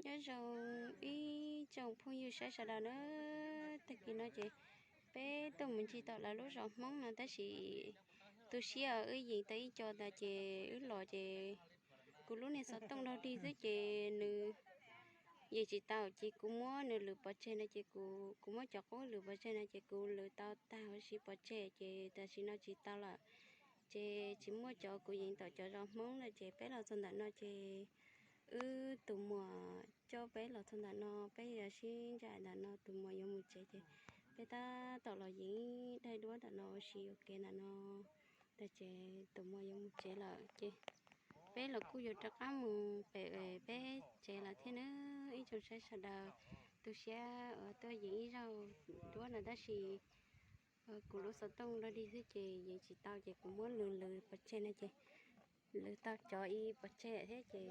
Nyob zoo ib tsoom phooj ywg saib sawv daws na, tag kis no ces peb tuaj mus ncig tom lawv lub zos Hmoob no tab sis tu siab wb yees tau ib co ntawd ces wb los ces kuv lub niag xov tooj dog dig xwb ces nws yees tsis tau ces kuv muab nws lwm pov tseg no ces kuv, kuv muab cov qub lwm pov tseg no ces kuv lwm tau tag huv si pov tseg ces tam sim no tsis tau lawm. Ces tsis muaj cov kuv yees tom cov zos Hmoob lawm ces peb los txog ntawm no ces wb tus muam coj peb los txog ntawm no, peb yuav sib ntsib ntawm no, tus muam yuav mus tsev ces peb tab tom los yees daim duab ntawm no ua si ua ke ntawm no. Ntawd ces tus muam yuav mus tsev lawm ces peb los kuj yuav rov qab mus pem peb tsev lawm thiab na. Ib tsoom saib sawv daws, tu siab uas tuaj yees ib zaug duab no tab sis kuv lub xov tooj dog dig xwb ces yees tsis tau ces kuv muab lwm lwm pov tseg no ces lwm tau cov ib pov tseg thiab ces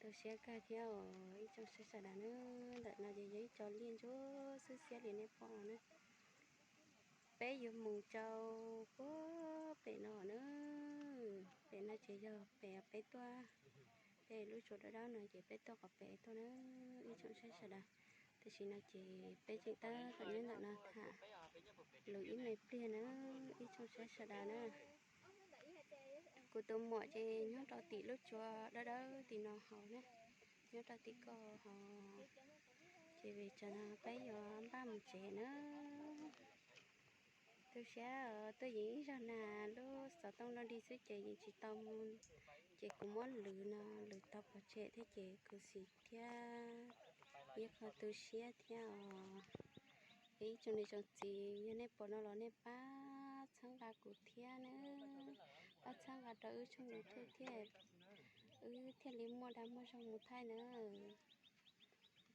tu siab kawg thiab os ib tsoom saib sawv daws na. Ntawm no ces yog ib co liaj ntsuab xwb xiab li nej pom no na. Peb yuav mus rau puag pem no na. Pem no ces yog pem peb tuaj, peb lub tsuas dawb dawb no ces peb tuaj qhov pem tuaj na ib tsoom saib sawv daws. Tam sim no ces peb tseem tab tom nyob ntawm no tham lus ib me pliag na ib tsoom saib sawv daws na. Kuv tus muam ces nyob rau tim lub tsuas dawb dawb tim no hauv na, nyob rau tim ko hauv. Ces vim tsam no peb yuav npaj mus tsev na. Tu siab tuaj yees ib zaug na, lub xov tooj dog dig xwb ces yees tsis tau mus, ces kuv muab lwm no lwm tau pov tseg thiab ces kuv xis thiab ib qho tu siab thiab os. Es ib tsoom niam tsoom txiv, yog nej pom no los nej pab txhawb nqa kuv thiab na, pab txhawb nqa rau wb tshooj YouTube thiab, wb thiaj li muaj dag muaj zog mus thaij na.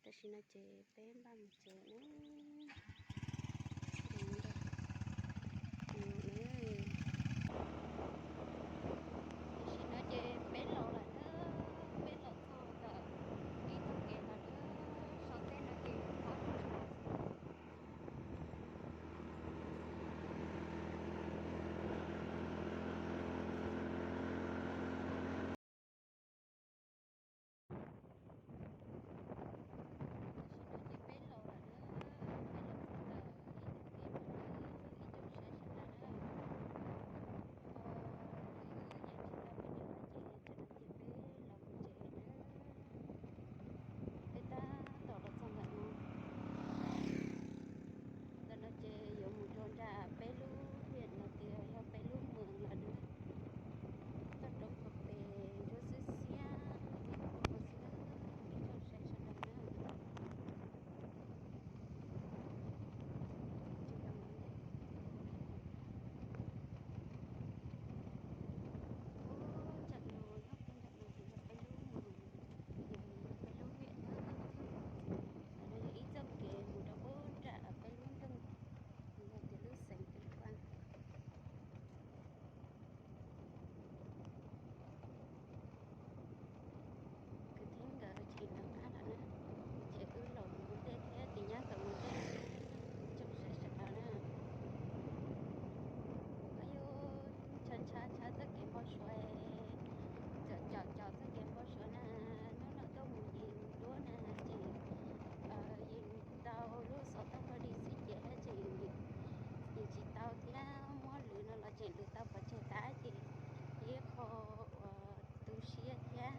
Tam sim no ces peb npaj mus tsev na. Tam sim no ces peb los lawm na, peb los txog ntawm ib tog kev lawm na, sau teb no ces qhov Tam sim no ces peb los lawm na, peb los txog ntawm ib tog kev lawm na, ib tsoom saib sawv daws na. Wb yeej tsis tau peb nyob no ces tsam no ces peb los mus tsev na. Peb tab tom los txog ntawm no. Ntawm no ces yuav mus rau nram peb lub viam no tias yog peb lub moos lawm na. Toj roob qhov pem ntsuab xwb xiab li nej pom no xwb na, ib tsoom saib sawv daws na. Nram no, nyob puag nram no ces yog peb lub moos, peb lub viam na. Ntawm no yog ib txoj kev mus rau puag nram peb lub nroog, los tias lub xeev Tuam Paj. Kwv tij nkawd tseem rov qab lawm na, ces wb los mus ua ntej thiab, tiv nyab tau mus ua ntej, tsoom saib sawv daws na. Yus ntshaw ntshaw ntshaw txoj kev npau suav, caum caum caum txoj kev npau suav na, hnub no tuaj mus yees duab na, ces yees tau lub xov tooj dog dig xwb ces tseem yees tsis tau thiab, muab lwm no los tseem lwm tau pov tseg tas ces ib qho uas tu siab thiab,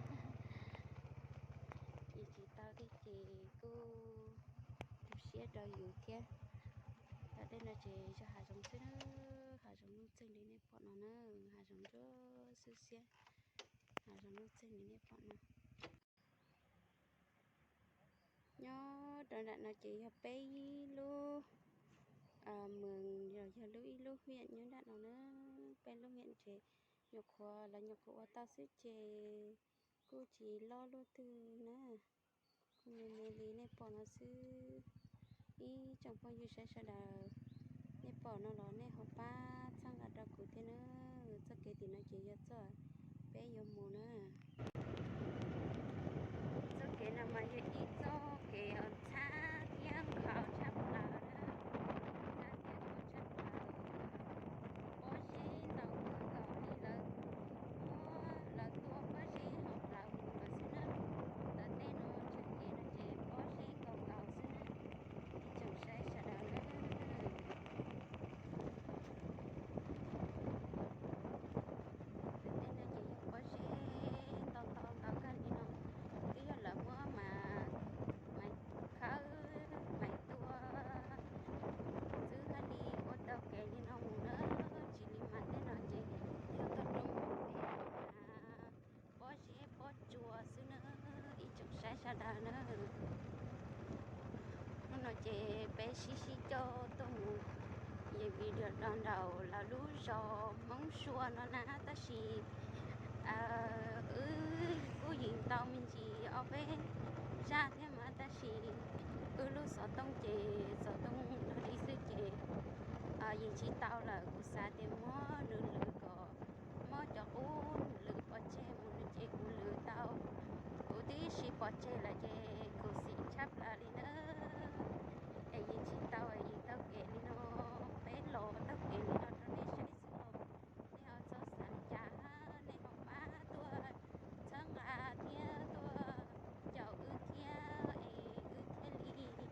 yees tsis tau thiab ces kuj tu siab rau yus thiab. Tom tej no ces yog hav zoov xwb na, hav zoov nuj txeeg li nej pom no na, hav zoov ntsuab xwb xiab, hav zoov nuj txeeg li nej pom no. Nyob rau nram no ces yog peb lub moos los yog lub ib lub viam nyob nram no na, peb lub viam ces nyuam qhuav lawv nyuam qhuav ua tau xwb ces kuj tsis loj luaj twg na, kuj me me li nej pom no xwb. Ib tsoom phooj ywg saib sawv daws, nej pom no los nej ho pab txhawb nqa rau kuv thiab na. Txoj kev tim no ces yog txoj peb yuav mus na. Txoj kev no mas yog ib txoj kev uas ntxhab thiab nkhaus tshaj plaws na, ntxhab thiab nkhaus tshaj plaws. Pob zeb ntau kawg nkaus li, lawv muab lawv tua pob zeb hauv plawv mus lawm xwb na. Ntawm tej no tseem sawv daws na. Hnub no ces peb sib sib coj tuaj mus yees video rau nraum lawv lub zos Hmoob Sua no na, tab sis wb kuj yees tau me ntsis ob peb zaj thiab mas, tab sis wb lub xov tooj ces xov tooj dog dig xwb ces yees tsis tau lawm. Kuv xav tias muab nws lwm kom mob cov qub lwm pov tseg mus no ces kuv lwm tau, kuv tib si pov tseg lawm ces kuv xim tshaj plaws li na. Es yeej tsis tau, yeej taug kev li no, peb los taug kev li no rau nej saib xwb los nej ho txhob xav li cas, nej ho pab tuaj txhawb nqa thiab tuaj caum wb thiab es wb thiaj li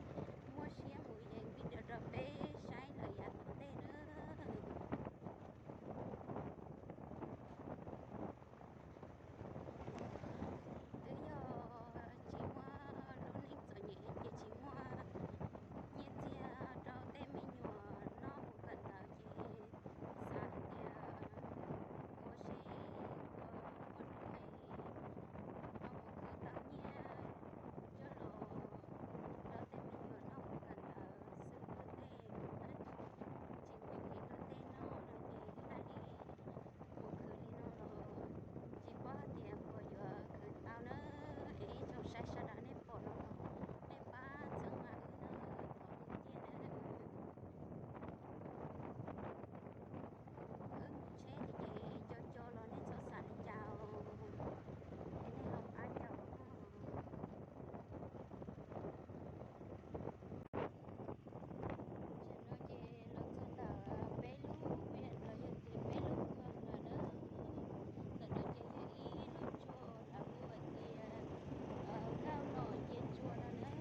muaj siab mus yees video rau peb saib lawm yav tom ntej na. Twb yog tsis muaj lub neej txom nyem ces tsis muaj nyiaj txiag rau tej me nyuam noj mus kawm ntawv ces xav hais tias ua seb puas muaj lub es ho mus khwv tau nyiaj coj los rau tej me nyuam noj mus kawm ntawv xwb, tej tsis muaj kev rau tej noj no ces hais li mus khwv li no los tsis paub hais tias puas yuav khwv tau na. Es ib tsoom saib sawv daws nej pom no los nej pab txhawb nqa wb na, thov ua ciaj na. Wb mus tsheb ces co co los nej txhob xav li cas, es nej ho pab caum. Tam no ces los txog ntawm peb lub vij los yog tias peb lub kawg lawm na. Ntawm no ces yog ib lub tsua lawv hu hais tias nkauj nom nce tsua no na,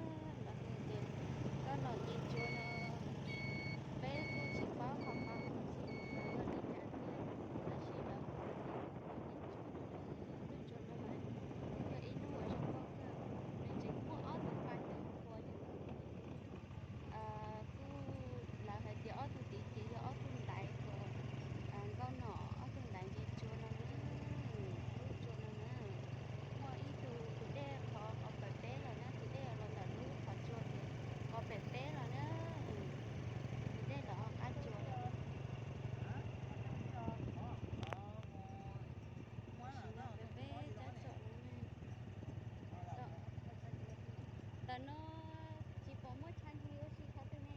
lawv hu tias nkauj nom nce tsua no. Peb kuj tsis paub qhov qhov no ces yog li cas thiab, tab sis lawv hu tias nkauj nom nce tsua no na. Lub tsua no mas yog ib lub uas zoo nkauj kawg, nws tseem muaj ob tug pais ntawm qhuav thiab. Kuj lawv hais tias ob tug tid ces yog ob tug ntaiv uas nkauj nom ob tug ntaiv nce tsua no na. Lub tsua no na, muaj ib tug tus dej qhov qhov pem peb lawm na, tus dej los ntawm lub qhov tsua ces qhov pem peb lawm na. Tus dej los qab tsua lawm. Tam sim no peb peb cab tsom no, ntawm no tsis pom muaj tshav ntsig ua si qhov twg ne.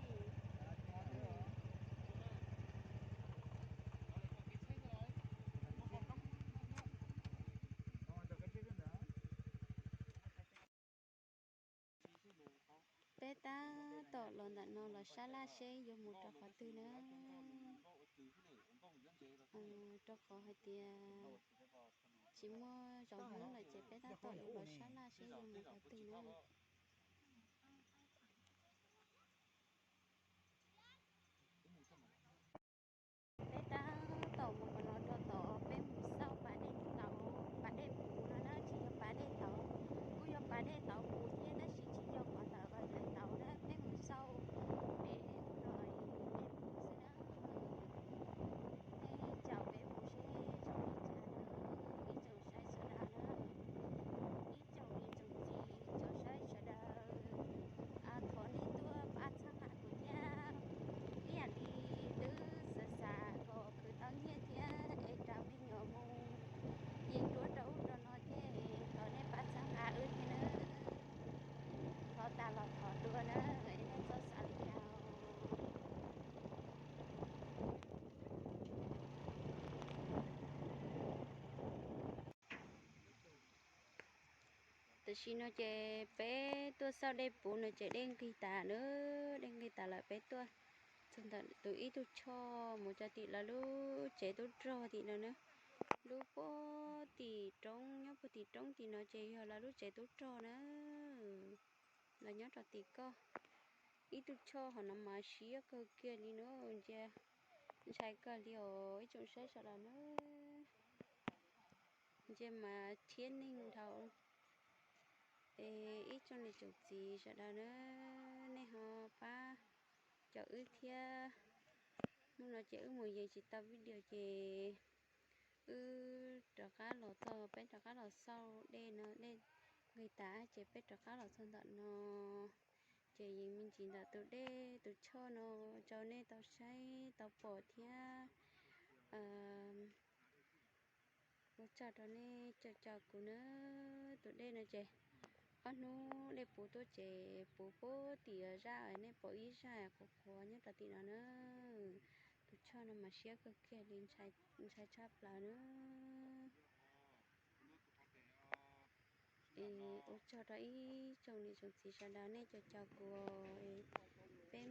Peb tab tom los ntawm no los sab laj seb yuav mus rau qhov twg na. Rau qhov hais tias tsis muaj zos Hmoob lawm ces peb tab tom yuav los sab laj seb yuav mus qhov twg na. Peb tab tom mus qhov no rau tod, peb mus xauj pas dej tauv, pas dej puv no na, tsis yog pas dej tauv, kuj yog pas dej tauv puv thiab tab sis tsis yog qhov ntawd pas dej tauv na, peb mus xauj pem no dej puv xwb na. Nej caum peb mus seb zoo li cas na, ib tsoom saib sawv daws na, ib tsoom niam tsoom txiv tsoom saib sawv daws. Thov nej tuaj pab txhawb nqa kuv thiab, ib yam li twb xav xav kom khwv tau nyiaj thiab es coj me nyuam mus yees duab rau ub rau no thiab, thov nej pab txhawb nqa wb thiab na. Thov tas los thov dua na, nej txhob xav li cas. Tam sim no ces peb tuaj xauj dej puv no ces dej nqig tas na, dej nqig tas lawm peb tuaj txog ntawm tus ib tug choj mus rau tim lawv lub tsev tub rog tim no na. Lub puag tim roob, nyob puag tim roob tim no ces yog lawv lub tsev tub rog na. Lawv nyob rau tim ko. Ib tug choj hauv no mas siab kawg kiag li na, ntsia ntshai kawg li os ib tsoom saib sawv daws na. Ntsia mas thiab neeg dhau. Es ib tsoom niam tsoom txiv sawv daws na, nej ho pab caum wb thiab. Hnub no ces wb mus yees tsis tau video ces wb rov qab los txog peb rov qab los xauj dej no, dej Nqis tas ces peb rov qab los txog ntawm no, ces yeej me ntsis ntawm tus dej tus choj no rau nej tau saib tau pom thiab. Ua tsaug rau nej caum caum kuv nawb. Tus dej no ces ob hnub dej puv tuaj ces puv puag tim zaj, nej pom ib zaj qhuav qhuav nyob rau tim no na. Tus choj no mas siab kawg kiag li, ntshai tshaj plaws na. Es ua tsaug rau ib tsoom niam tsoom txiv sawv daws nej caum caum kuv, peb